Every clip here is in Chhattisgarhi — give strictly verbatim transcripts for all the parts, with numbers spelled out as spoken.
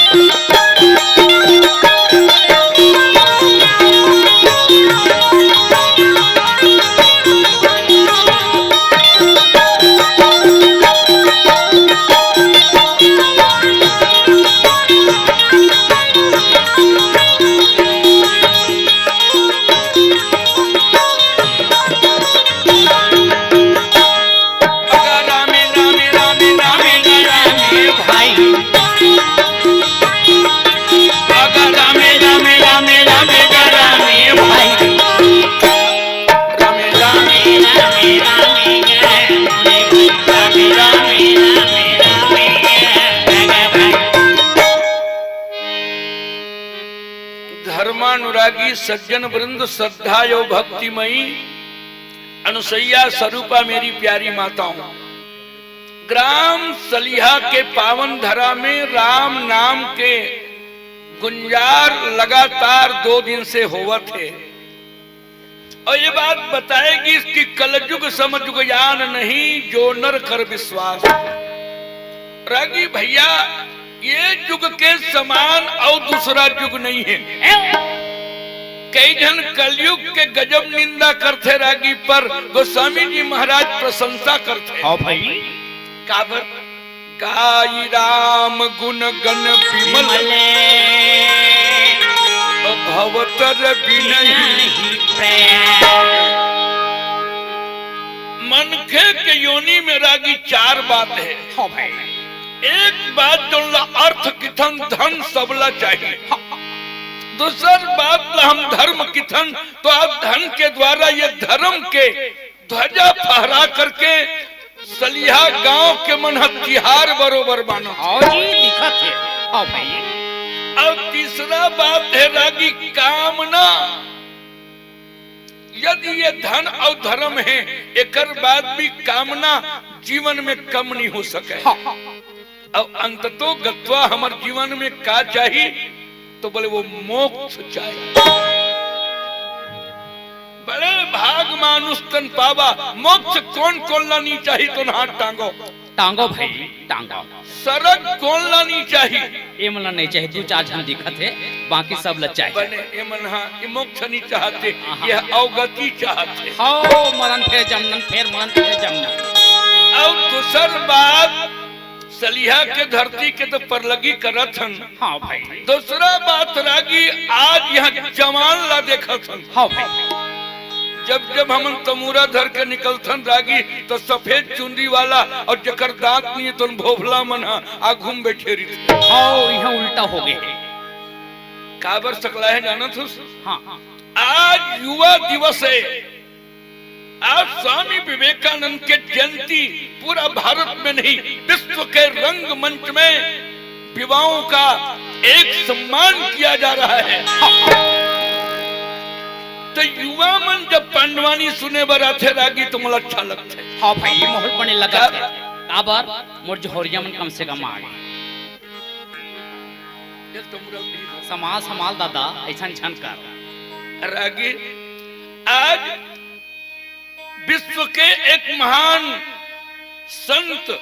अगर रामे, रामे, रामे, रामे, रामे, भाई। अगर रामे, रामे, रामे, रामे, रामे, भाई। रामे, रामे, रामे, रामे, रामे, रामे, रामे, रामे, भाई। धर्मानुरागी सज्जन वृंद, श्रद्धा एवं भक्तिमयी अनुसैया स्वरूपा मेरी प्यारी माताओं, ग्राम सलिहा के पावन धरा में राम नाम के गुंजार लगातार दो दिन से होवत हे। और ये बात बताएगी कि कलजुग समजुग जान नहीं, जो नर कर विश्वास। रागी भैया, ये जुग के समान अउ दूसरा जुग नहीं हे। कई झन कलयुग के गजब निंदा करथे रागी, पर गोस्वामी जी महाराज प्रशंसा करथे। हाँ भाई। काबर? गाई राम गुण गण विमल, भवतर बिनहि। मनखे के योनि में रागी चार बात हे। हाँ भाई। एक बात जोन ला अर्थ किथन, धन सबला चाहिए। दूसर बात ला हम धर्म किथन, तो आप धन के द्वारा ये धर्म के ध्वजा फहरा करके सलिहा गांव के मन ह तिहार बरोबर मानत हे। हाँ जी, दिखत हे। हाँ भाई। अउ तीसरा बात हे रागी कामना। यदि ये धन अउ धर्म हे, एकर बाद भी कामना जीवन में कम नहीं हो सके। हाँ। अब अंततो गत्वा हमर जीवन में का चाही, तो बोले वो मोक्ष चाही। बड़े भाग मानुष तन पावा, मोक्ष कोन कोन ला नहीं चाही, तो हाथ टांगो। टांगो भाई, टांगो। सरग कोन ला नहीं चाही? ए मन ला नहीं चाही, दू चार झन दिखत हे, बाकी सब ला चाही। बने, ए मन हा, ए मोक्ष नहीं चाहते, हाँ। ये अवगति चाहते। हाँ, मरन फेर जनन, फेर मरन फेर जनन। अउ दूसर बात, सलिहा के धरती के तो परलगी करत हन। हाँ भाई। दूसरा बात रागी, आज यहाँ जवान ला देखत हन। हाँ भाई। जब जब हमन तमूरा धर के निकलथन रागी, तो सफेद चुनरी वाला अउ जेकर दांत नहीं हे, तो भोभला मन ह आघू में बैठे रहिथे। हाँ, यहाँ उल्टा हो गए। काबर सकलाय हे जानत हस? हाँ। आज युवा दिवस हे। आज स्वामी विवेकानंद के जयंती पूरा भारत में नहीं, विश्व के रंगमंच में युवाओं का एक सम्मान किया जा रहा है। तो युवा मन जब पंडवानी सुने बर आथे रागी, तो मोला अच्छा लगथे। हाँ भाई, माहौल बने लगत हे। काबर? मोर जौहरिया मन कम से कम आ गे। संभाल, संभाल दादा, अइसन झन कर। रागी, आज विश्व के एक महान संत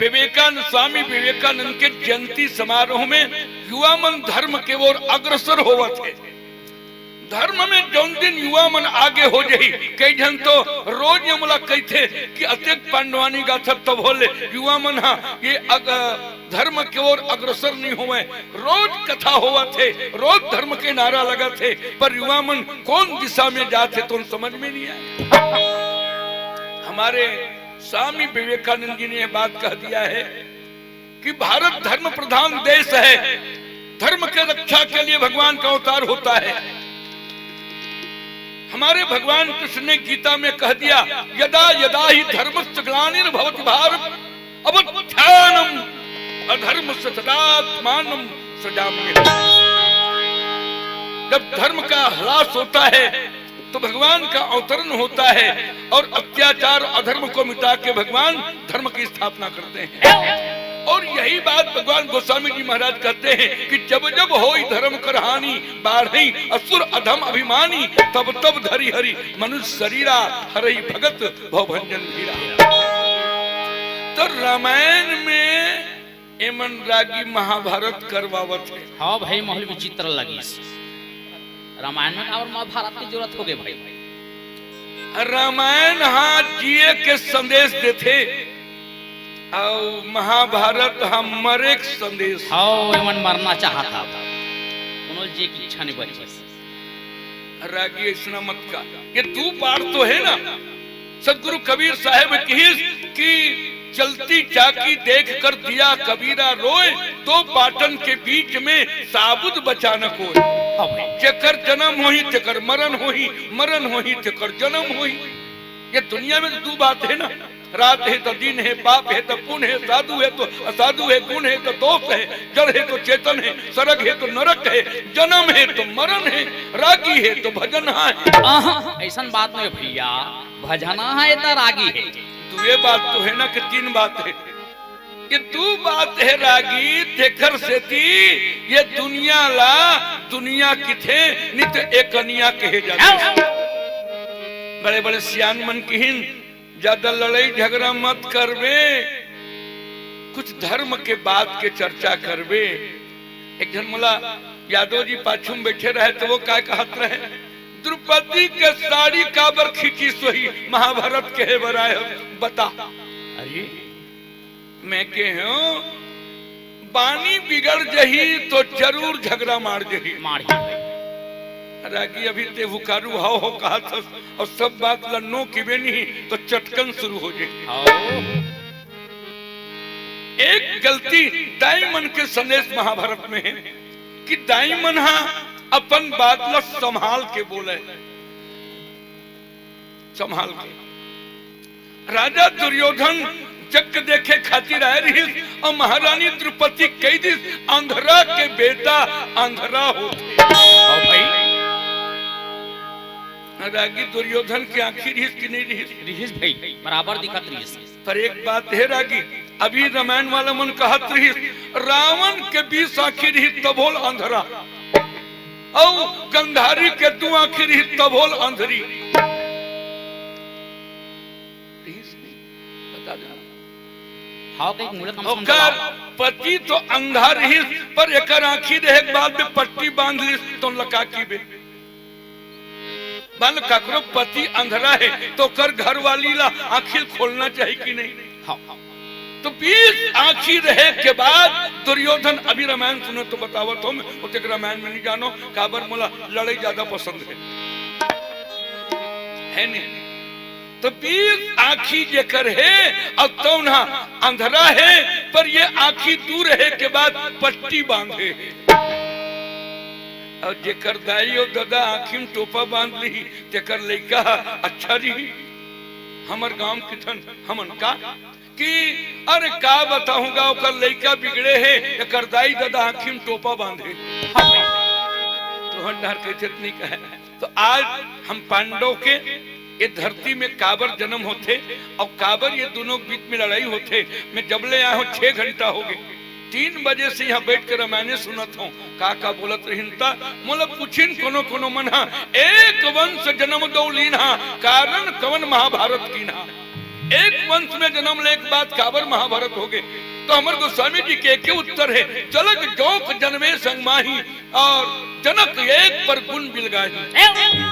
विवेकानंद, स्वामी विवेकानंद के जयंती समारोह में युवा मन धर्म के ओर अग्रसर होवत हे। धर्म में जौन दिन युवा मन आगे हो जही, कई झन तो रोज ये मोला कहिथे कि अतेक पंडवानी गाथत तभो ले युवा मन हा ये अग-, धर्म के ओर अग्रसर नहीं होवय। रोज कथा होवत हे, रोज धर्म के नारा लगत हे, पर युवा मन कौन दिशा में जात हे, तो समझ में नहीं आए। हमारे स्वामी विवेकानंद जी ने यह बात कह दिया है कि भारत धर्म प्रधान देश है, धर्म के रक्षा के लिए भगवान का अवतार होता है। हमारे भगवान कृष्ण ने गीता में कह दिया, "यदा यदा ही धर्मस्य ग्लानिर्भवति भारत, अभ्युत्थानम अधर्मस्य तदात्मानम सृजाम्यहम्।" जब धर्म का ह्रास होता है, तो भगवान का अवतरण होता है और अत्याचार अधर्म को मिटा के भगवान धर्म की स्थापना करते हैं। और यही बात भगवान गोस्वामी जी महाराज कहते हैं कि "जब जब होई धर्म कर हानि, बाढ़ई असुर अधम अभिमानी, तब तब धरि हरि मनुष्य शरीरा, हरई भगत भवभंजन धीरा।" तो रामायण में एमन रागी महाभारत करवावत हे। हाँ भाई, माहौल विचित्र लगिस। रामायण में और महाभारत की जरूरत हो गई भाई। रामायण हा जिए के संदेश देथे, अउ महाभारत हा मरे के संदेश। हाँ, एमन मरना चाहत हा, कोनो जी की इच्छा नहीं बची। रागी ऐसना मत का, ये दू बात तो है ना। सतगुरु कबीर साहेब किहिस कि "जलती चाकी देख कर दिया कबीरा रोए, दो पाटन के बीच में साबुद बचा न कोय।" हाँ भाई। जेकर जन्म होही तेकर मरण होही, मरण होही तेकर जन्म होही। ये दुनिया में तो दू बात है ना, रात है तो दिन है, पाप है तो पुण्य है, साधु है तो असाधु है, गुण है तो दोष है, जड़ है तो चेतन है, स्वर्ग है तो नरक है, जन्म है तो मरण है, रागी है तो भजनहा है। आहा, ऐसन बात नहीं भैया, भजनहा है तो रागी है। तो ये बात तो है ना कि तीन बात है, ये दू बात है रागी, तेखर सेती ये दुनिया ला दुनिया किथे, नित एकनिया कहे जाथे। बड़े बड़े सियान मन किहिन, ज्यादा लड़ाई झगड़ा मत करबे, कुछ धर्म के बात के चर्चा करबे। एक झन मोला यादव जी पाछू में बैठे रहे तो वो काय कहत रहे, "द्रौपदी के साड़ी काबर खींचिस होही, महाभारत कहे बर आए हो, बता।" अरे, मैं कहे हूँ, बानी बिगड़ जही तो जरूर झगड़ा मार जही। मार ही भाई। रागी अभी ते हुकारू हाव हो कहत हस, अउ सब बात ल नो किबे नहीं तो चटकन शुरू हो जाए। हाँ। एक गलती दाई मन के संदेश महाभारत में है कि दाई मन हा अपन बात ल संभाल के बोले, संभाल के। राजा दुर्योधन जग देखे खातिर आए रहिस अउ महारानी द्रौपदी कहि दिस, "अंधरा के बेटा अंधरा होथे।" हाँ भाई। रागी दुर्योधन के आँखी रहिस कि नहीं रहिस? रहिस भाई, बराबर दिखत रहिस। पर एक बात है रागी, अभी रामायण वाला मन कहत रहिस, "रावण के बीस आँखी रहिस तभो ल अंधरा, अउ गंधारी के दू आँखी रहिस तभो ल अंधरी।" रहिस नहीं, बता देना। हाँ, कहीं मुझे कम से कम ओकर दबाओ। पति तो अंधा रहिस, पर एकर आँखी रहे के बाद में पट्टी बांध लिस, तो लका की बे। मान लो, ककरो पति अंधरा है, तो ओकर घरवाली ला आँखी खोलना चाहिए कि नहीं? हाँ। तो बीस आँखी रहे के बाद दुर्योधन, अभी रामायण सुनो तो बतावत हो, मैं ओतेक रामायण में नहीं जानो, काबर मोला लड़ाई ज्यादा पसंद है, है नहीं? तो बीस आँखी जेकर है, अउ तौन हा अंधरा है, पर ये आँखी दू रहे के बाद पट्टी बांधे है। अउ जेकर दाई अउ ददा आँखी में टोपा बांध ली, तेकर लइका अच्छा रही। हमर गांव के ठन हमन का कि, अरे का बताहूँ गा, ओकर लइका बिगड़े हे, एकर दाई ददा आँखी में टोपा बांधे। तो हंडार के चटनी का है। तो आज हम पांडव के ये धरती में काबर जन्म होथे अउ काबर ये दोनों के बीच में लड़ाई होथे, मैं जब ले आया हूँ, छह घंटा हो गए, तीन बजे से यहाँ बैठ के रामायण सुनत हूँ। का का बोलत रहिन ता, मोला पूछिन कोनो कोनो मन हा, "एक वंश जन्म दो लीन हा, कारण कवन महाभारत कीन हा?" एक वंश में जन्म ले के बाद काबर महाभारत हो गए? तो हमर गोस्वामी जी के एक ही उत्तर है, "जलग जोंक जनमे संग माही, अउ जनक एक पर गुण बिलगाही।"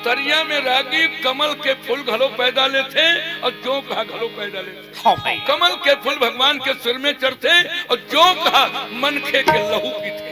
तरिया में रागी कमल के फूल घलो पैदा लेथे अउ जोंक हा घलो पैदा लेथे। हाँ भाई। कमल के फूल भगवान के सिर में चढ़थे अउ जोंक हा मनखे के लहू पीथे।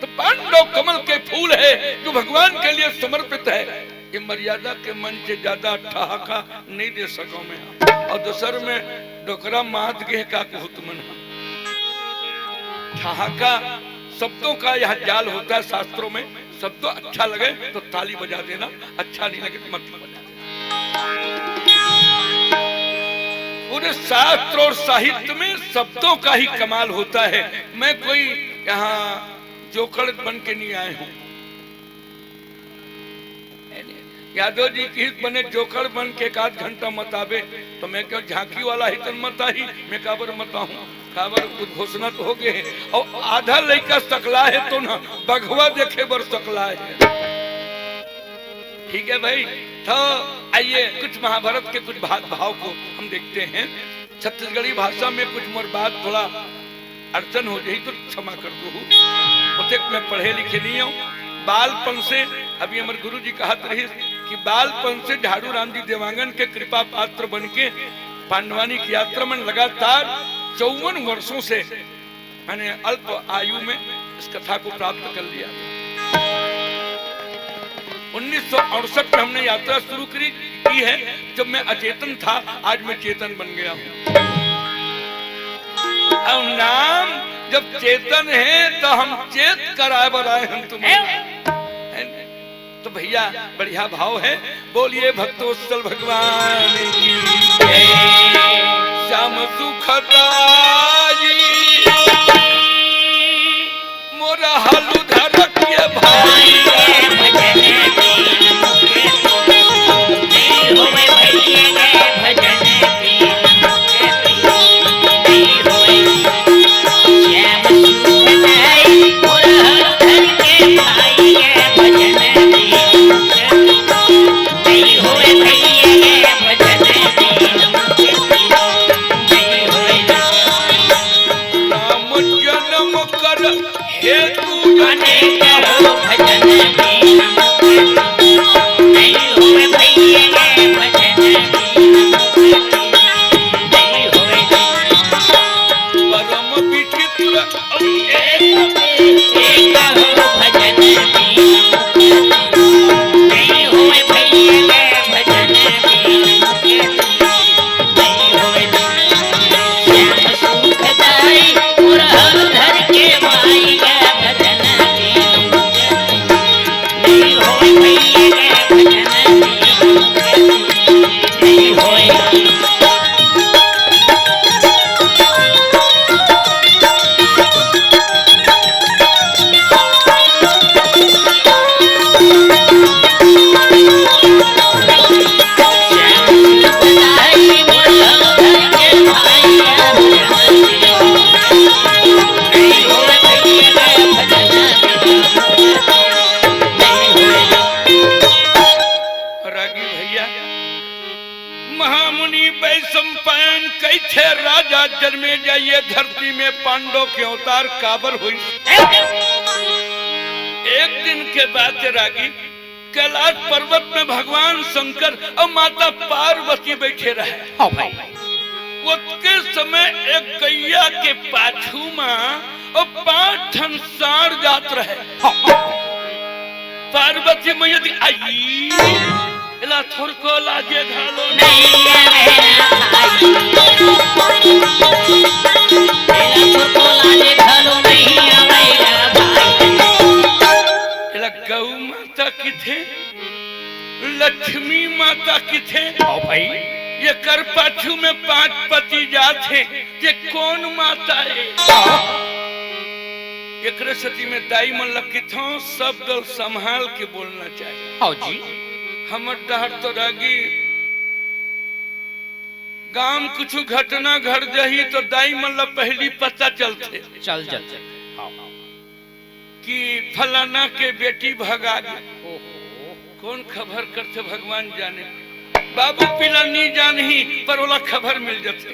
तो पांडव कमल के फूल है जो भगवान के लिए समर्पित है। ये मर्यादा के मंच से ज्यादा ठहाका नहीं दे सको मैं। अउ दूसर में डोकरा मात गे का कहूँ तुमन। ठहाका शब्दों का यह जाल होता है शास्त्रों में। शब्दों अच्छा लगे तो ताली बजा देना, अच्छा नहीं लगे तो मत बजा देना। पूरे शास्त्र और साहित्य में शब्दों का ही कमाल होता है। मैं कोई यहाँ जोकड़ बन के नहीं आए हूँ। यादव जी किहिस, "बने जोकड़ बन के एक आध घंटा मताबे।" तो मैं कहेंव, "झांकी वाला ही तन मताही, मैं काबर मताहूँ, काबर उद्घोषणा तो हो गए है।" अउ आधा लइका सकला है तो ना बघवा देखे बर सकला है। ठीक है भाई, तो आइए कुछ महाभारत के कुछ भाव को हम देखते हैं। छत्तीसगढ़ी भाषा में कुछ मोर बात थोड़ा अड़चन हो जाही तो क्षमा कर दू। ओतेक मैं पढ़े लिखे नहीं हूँ। बालपन से, अभी हमर गुरु जी कहत रहिस कि बालपन से झाड़ू राम जी देवांगन के कृपा पात्र बन के पांडवानी की यात्रा में लगातार चौवन वर्षों से, मैंने अल्प आयु में इस कथा को प्राप्त कर लिया। उन्नीस सौ अड़सठ में हमने यात्रा शुरू करी, की है, जब मैं अचेतन था, आज मैं चेतन बन गया हूँ। अब नाम जब चेतन है, तो हम चेत कराए बर आए हैं तुम्हें। है ना? तो भैया, बढ़िया भाव है, बोलिए भक्तवत्सल भगवान की जय। श्याम सुखदाई मोर हलुधर के भाई। राम जन्म कर हेतु अनेक हो भजन कीन मुक्ति। नहीं होए भैया के भजन कीन मुक्ति। नहीं होए। परम विचित्र एक हो भजन कीन मुक्ति। नहीं होए भैया के भजन कीन मुक्ति। रागी भैया, महामुनि वैशंपायन कहिथे, राजा जनमेजय, ये धरती में पांडव के अवतार काबर होइस? एक दिन के बात हे रागी, कैलाश पर्वत में भगवान शंकर अउ माता पार्वती बइठे रहय। हाँ भाई। ओतके समय एक गैया के पाछू म अउ पांच ठन सांड़ जात रहय। हाँ। पार्वती मैया जी आई, एला थोरको लाजे घलो नहीं आवे ना भाई। एला थोरको लाजे घलो नहीं आवे ना भाई। एला गौ माता किथे, लक्ष्मी माता किथे। हाँ भाई। एकर पाछू में पांच पति जात हे, ये कोन माता हे? हाँ। एकरे सेती में दाई मन ल किथों शब्द ल संभाल के बोलना चाहिए। हाँ जी। हमर डहर तो रागी गांव कुछु घटना घट जाही तो दाई मन ल पहली पता चलथे। चल जाथे। हाँ। कि फलाना के बेटी भगा गे। ओहो। कोन खबर करथे भगवान जाने। बाबू पीला नी जानही पर ओला खबर मिल जथे।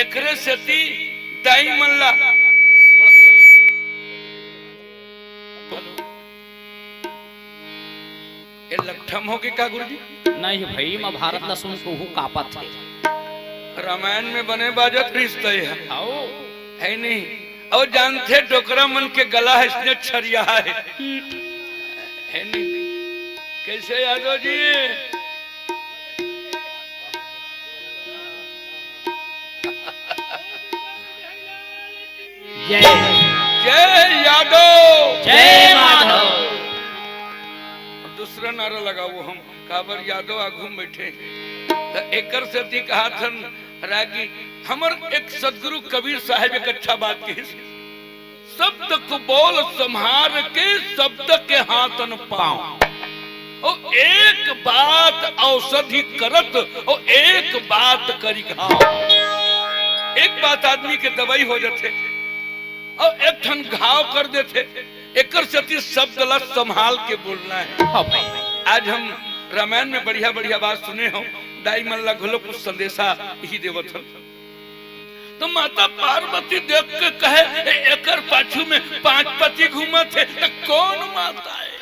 एकरे सेती दाई मन ला ए लकठम हो के का गुरुजी? नहीं भाई, महाभारत ला सुन के ओहू कांपत हे। रामायण में बने बाजत रिश्ता हे। आओ। हे नहीं। अउ जानथे डोकरा मन के गला हे इसने छरिया हे। हे नहीं। कैसे यादव जी? जय। जय यादव। जय माधव। अब दूसरा नारा लगाओ हम, काबर यादव आगू में बैठे। त एकर सेती कहाथन रागी, हमर एक सदगुरु कबीर साहब एक अच्छा बात कहिस, शब्द को बोल संभार के शब्द के हाथ न पाँव। ओ एक बात औषधि करत, ओ एक बात करी घाव। एक बात आदमी के दवाई हो जाथे, अउ एक ठन घाव कर देथे। एकर सेती शब्द ला संभाल के बोलना हे। हाँ भाई। आज हम रामायण में बढ़िया बढ़िया बात सुने हो, दाई मन ला घलो कुछ संदेशा ही देवत हन। तो माता पार्वती देख के कहे, "ए, एकर पाछू में पांच पति घूमत हे, त कौन माता हे?"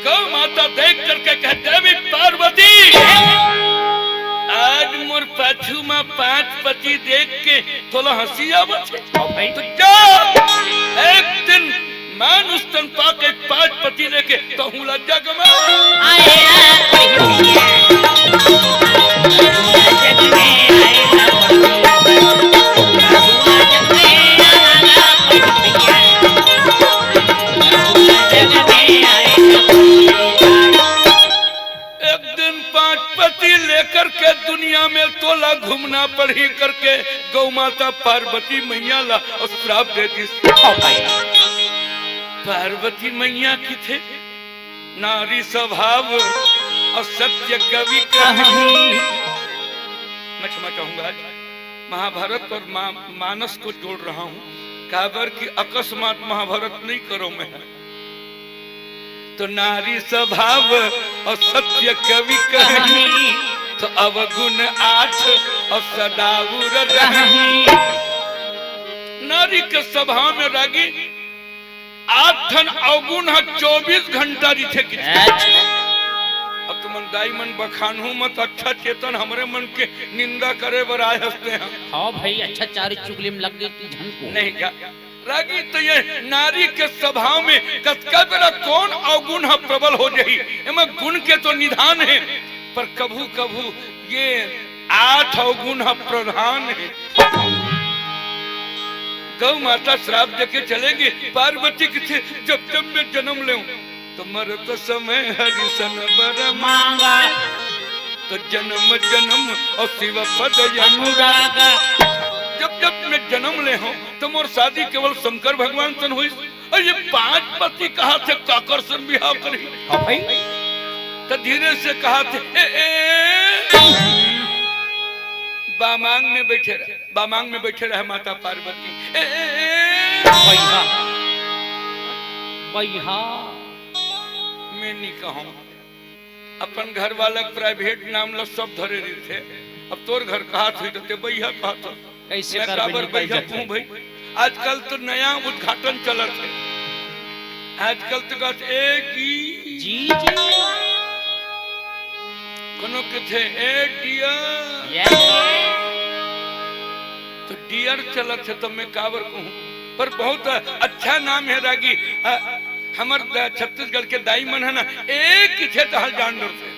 गौ माता देख करके कहे, "देवी पार्वती, आज मोर पाछू में पांच पति देख के तोला हंसी आवत हे?" हाँ भाई। तो जा, एक दिन मानुष तन पाके पांच पति लेके तहूं ला जग में। एक दिन पांच पति लेकर के दुनिया में तोला घूमना पड़ही करके गौ माता पार्वती मैया ला श्राप दे दिस। हाँ भाई। पार्वती मैया किथे, नारी स्वभाव और सत्य कवि कहानी। मैं क्षमा चाहूंगा, आज महाभारत और मा-, मानस को जोड़ रहा हूं, काबर कि अकस्मात महाभारत नहीं करो मैं। तो नारी स्वभाव और सत्य कवि कहानी, तो अवगुण आठ और सदाउर रहनी। नारी के स्वभाव में रागी आठ ठन अवगुण ह चौबीस घंटा रिथे किथे। अच्छा। अब तुमन दाई मन बखानहू मत, अच्छा चेतन हमरे मन के निंदा करे बर आए हंसते हैं। हाँ भाई, अच्छा चार चुगली में लग गई कि झन को। नहीं क्या? रागी तो ये नारी के स्वभाव में कतका बेरा कौन अवगुण ह प्रबल हो जाही, एमा गुण के तो निधान है, पर कभू कभू ये आठ अवगुण ह प्रधान है। गौ माता श्राप देके चलेगी, पार्वती किथे, "जब जब मैं जन्म लेऊं तो मरत समय हरिसन बर मांगा।" तो जन्म जन्म और शिव पद अनुरागा। जब जब मैं जन्म ले हूं तो मोर शादी केवल शंकर भगवान सन हुई। और ये पांच पति कहा थे काकर सन बिहाव करी। हाँ भाई। तो धीरे से कहा थे, "ए, ए, बामांग में बैठे रहे।" बामांग में बैठे रहे माता पार्वती। ए, ए, ए। बैहा। बैहा। मैं नहीं कहूं। अपन घर वाला के प्राइवेट नाम ल सब धरे रहिथे। अब तोर घर कहत होही त ते बैहा कहत हो। कैसे मैं कर काबर बिनी बैहा बैहा कहूं भाई? आजकल तो नया उद्घाटन चलत है। आजकल तो कहत ए जी। जी, जी। कोनो कथे, "ए डियर।" यस। तो डियर चलत है, तो मैं काबर कहूं? पर बहुत अच्छा नाम है रागी। अ, हमर द-, छत्तीसगढ़ के दाई मन है ना, एक ही थे तो हल जान डरथे।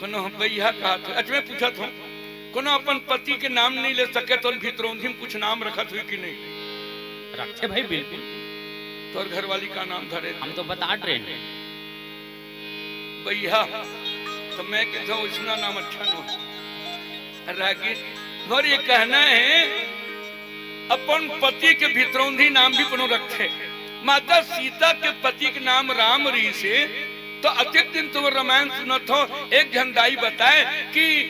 कोनो हम बैहा कहत हो। अच्छा, मैं पूछत हूं, कोनो अपन पति के नाम नहीं ले सके, तो उन भितरौंधी में कुछ नाम रखत हुई कि नहीं? रखथे भाई, बिल्कुल। तोर घरवाली का नाम धरे? हम तो बतात रहे हैं। बैहा, तो मैं कहता हूं, इसना नाम अच्छा ना हो। रागी, और ये कहना है, अपन पति के भितरौंधी नाम भी कोनो रखथे। माता सीता के पति के नाम राम रहिसे, तो अतेक दिन तुम रामायण सुनत हो, एक झन दाई बताए कि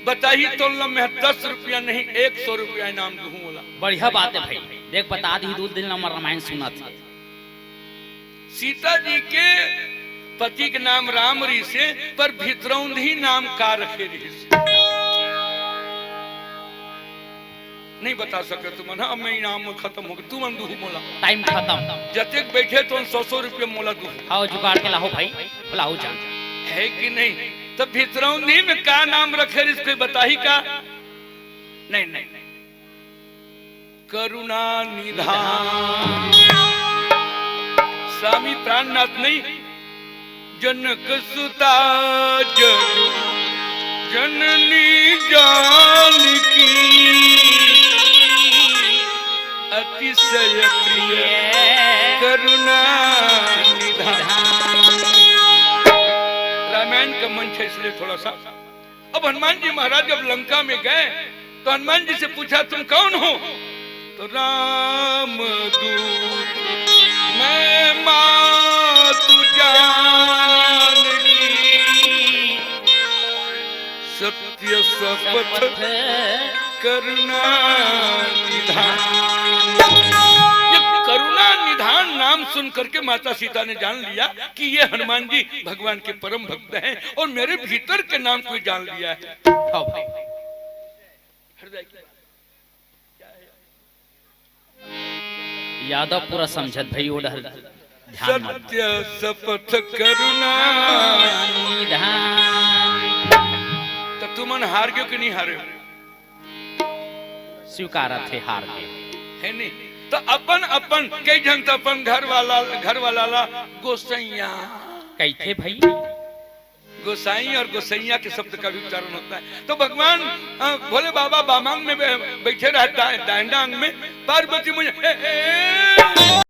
बताही तो ल मैं दस रुपया नहीं, एक सौ रुपया इनाम दूहूं ओला। बढ़िया बात है भाई, देख बता दी, दू दिन ल हमर रामायण सुनत हे। सीता जी के पति के नाम राम रहिसे, पर भितरौंधी नाम का रखे रहिसे? नहीं बता सके तुमन, हाँ, अब मैं इनाम में खत्म हो गया, तुमन दूहू मोला। टाइम खत्म। जतेक बैठे तो सौ सौ रुपये मोला दूहू। आओ जुगाड़ के लाओ भाई, बुलाओ जान। है कि नहीं? तो भितरौंधी में का नाम रखे रहिस, कोई बताही का? नहीं, नहीं, नहीं। करुणा निधान। स्वामी प्राणनाथ नहीं, जनक सुता जग जननी जानकी अतिशय प्रिय करुणा निधान। रामायण का मंच है, इसलिए थोड़ा सा। अब हनुमान जी महाराज जब लंका में गए तो हनुमान जी से पूछा, "तुम कौन हो?" तो, "राम दूत मैं मातु जानकी, सत्य शपथ करुणा निधान।" ये करुणा निधान नाम सुन करके माता सीता ने जान लिया कि ये हनुमान जी भगवान के परम भक्त हैं और मेरे भीतर के नाम को जान लिया है। हाँ भाई। हृदय की बात। यादव पूरा समझत भाई, ओ डहर ध्यान मत। सत्य शपथ करुणा निधान। तो तुमन हार गयो कि नहीं हारे? स्वीकारत हे हार के। है नहीं? तो अपन, अपन, कई झन तो अपन घर वाला, घर वाला ला गोसैया कहिथे भाई। गोसाई और गोसैया के शब्द का भी उच्चारण होता है। तो भगवान, अ, भोले बाबा बामांग में बै-, बैठे रहता है, दाहिना अंग में पार्वती मुझे, ए, ए,